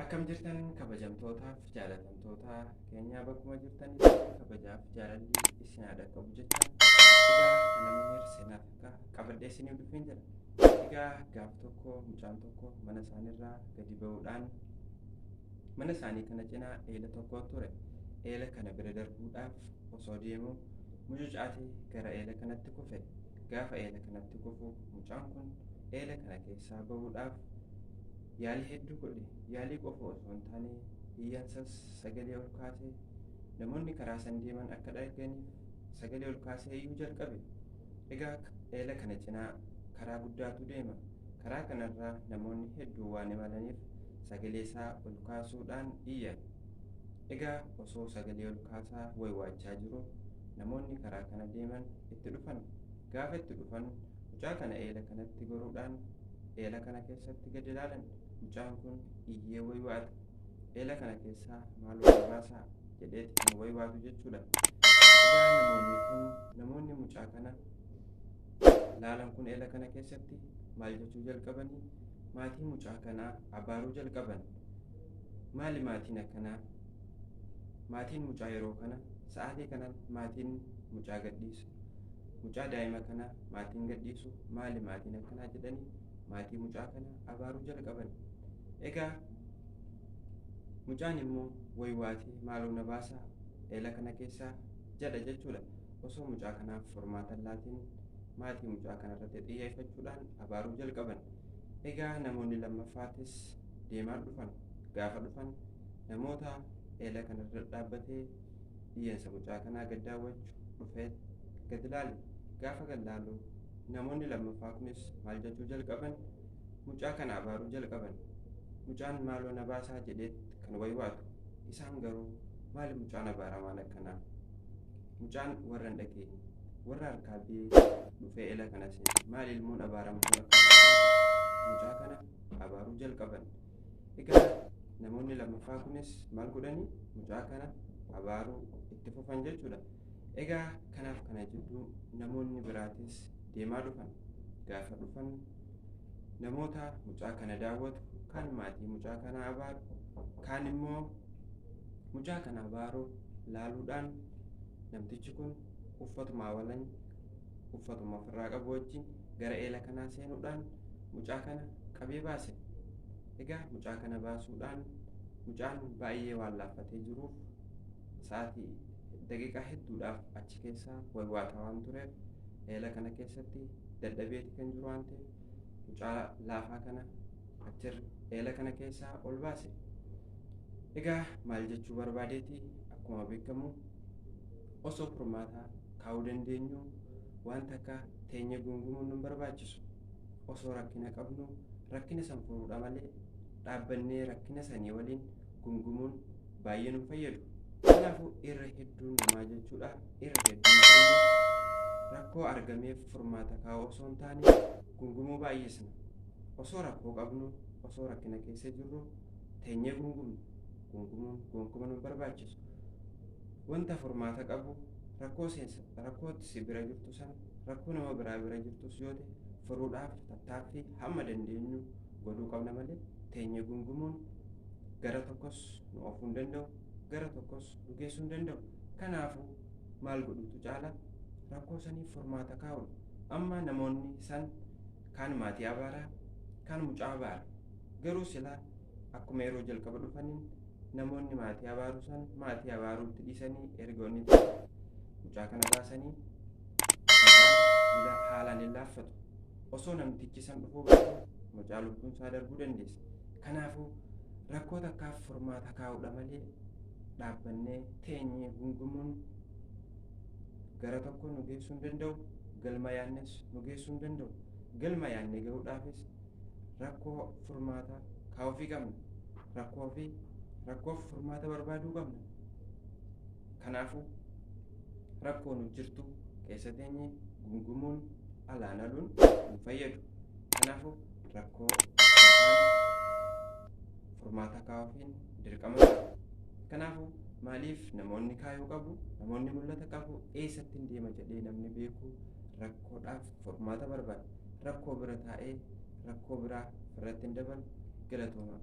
Akkam jirtan kabajamtootaaf jaalatamtoota keenyaa, bakkuma jirtanitti kabajaaf jaalalli isin haa dhaqqabu jecha, egaa kana Munir seenaa takka qabadhee isiniif dhufeen jira. Egaa gaaf tokko mucaan tokko mana isaaniirraa gadi ba'uudhaan mana isaanii kana cinaa eela tokko ture. Eela kana bira darbuudhaaf osoo deemu mucucaatee gara eela kanatti kufe. Gaafa eela kanatti kufu mucaan kun eela kana keessaa ba'uudhaaf yaalii hedduu godhe. Yaalii qofa osoo hin taane iyyansas sagalee ol kaasee namoonni karaa san deeman akka dhagganiif sagalee ol kaasee iyyuu jalqabe. Egaa eela kana cinaa karaa guddaatu deema. Karaa kanarraa namoonni hedduu waan imalaniif sagalee isaa ol kaasuudhaan iyya. Egaa osoo sagalee ol kaasaa waywaachaa jiru namoonni karaa kana deeman itti dhufan. Gaafa itti dhufan mucaa kana eela kanatti goruudhaan eela kana keessatti gad ilaalan. Mucaan kun iyyee waywaata. Eela kana keessaa maaloo na baasaa jedheeti kan waywaatu jechuudha. Egaa namoonni kun, namoonni mucaa kana laalan kun eela kana keessatti maal jechuu jalqabanii? Maatii mucaa kanaa abaaruu jalqaban. Maali maatiin akkanaa? Maatiin mucaa yeroo kana sa'aatii kana maatiin mucaa gadhiisu, mucaa daa'ima kana maatiin gadhiisu, maali maatiin akkanaa jedhanii maatii mucaa kana abaaruu jalqaban. Egaa mucaan immoo waywaatee maaloo na baasaa eela kana keessaa jedha jechuudha. Osoo mucaa kanaaf furmaata hin laatiin maatii mucaa kanarratti xiyyeeffachuudhaan abaaruu jalqaban. Egaa namoonni lammaffaatis deemaa dhufan. Gaafa dhufan namoota eela kanarra dhaabbatee iyyansa mucaa kanaa gad daawwachu dhufee gad ilaale. Gaafa gad laalu namoonni lammaffaa kunis maal jechuu jalqaban? Mucaa kana abaaruu jalqaban. Mucaan maaloo na baasaa jedheet kan waywaatu. Isaan garuu maali mucaan abaaramaan akkanaa? Mucaan warra hin dhageenye, warra harkaa biyee dhufee eela kana seene, maali ilmoon abaaramtuun akkanaa? Mucaa kana abaaruu jalqaban. Egaa namoonni lammaffaa kunis maal godhanii? Mucaa kana abaaruu itti fufan jechuudha. Egaa kanaaf kana jidduu namoonni biraatis deemaa dhufan. Gaafa dhufan namoota mucaa kana daawwatu, kaan maatii mucaa kanaa abaaru, kaan immoo mucaa kana abaaru laaluudhaan namtichi kun uffatuma walan uffatuma ofirraa qabu wajjin gara eela kanaa seenuudhaan mucaa kana qabee baase. Egaa mucaa kana baasuudhaan mucaan baay'ee waan laaffatee jiruuf sa'aatii daqiiqaa hedduudhaaf achi keessaa waywaata waan tureef eela kana keessatti dadhabeeti kan jiru waan ta'eef mucaa laafaa kana achi eela kana keessaa ol baase. Egaa maal jechuu barbaadeeti? Akkuma beekamu osoo furmaata kaa'uu dandeenyu waan takka teenye guungumuun nu barbaachisu. Osoo rakkina qabnu rakkina san furuudha malee dhaabbannee rakkina sanii waliin gungumuun baay'ee nu fayyadu. Kanaafuu irra hedduun namaa jechuudha, irra hedduun keenya rakkoo argameef furmaata kaa'uu osoo hin taane gungumuu baay'isna. Osoo rakkoo qabnu, osoo rakkina keessa jirru teenyee gungumna. Gungumuun gonkumaa nu barbaachisu. Wanta furmaata qabu rakkoo seensa rakkootti si bira jirtu sana, rakkoo nama biraa bira jirtus yoo ta'e furuudhaaf tattaaffii hamma dandeenyu godhuu qabna malee teenyee gungumuun gara tokkos nu oofuu hin danda'u, gara tokkos nu geessuu hin danda'u. Kanaafuu maal godhutu caala? Rakkoo saniif furmaata kaa'uudha. Amma namoonni san kaan maatii abaaraa, kaan mucaa abaara. Garuu silaa akkuma yeroo jalqaba dhufaniin namoonni maatii abaaruu san maatii abaaruutti dhiisanii erga inni mucaa kana baasanii mucaan haalaan hin laaffatu. Osoo namtichi san dhufuu baate mucaa lubbuun isaa darbuu dandeessa. Kanaafuu rakkoo takkaaf furmaata kaa'uudha malee dhaabbannee teenyee gungumuun gara tokko nu geessuu hin danda'u, galma yaannes nu geessuu hin danda'u. Galma yaanne gahuudhaafis rakkoo furmaata kaa'uufii qabna. Rakkoo fi rakkoof furmaata barbaaduu qabna. Kanaafuu rakkoo nu jirtu keessa teenyee gungumuun alaan aluun hin fayyadu. Kanaafuu rakkoo furmaata kaa'uufiin dirqama ta'a. Kanaafuu maaliif namoonni kaayoo qabu, namoonni mul'ata qabu, eessatti hin deema jedhee namni beeku rakkoodhaaf furmaata barbaada. Rakkoo bira taa'ee rakkoo biraa irratti hin dabalu. Galatooma.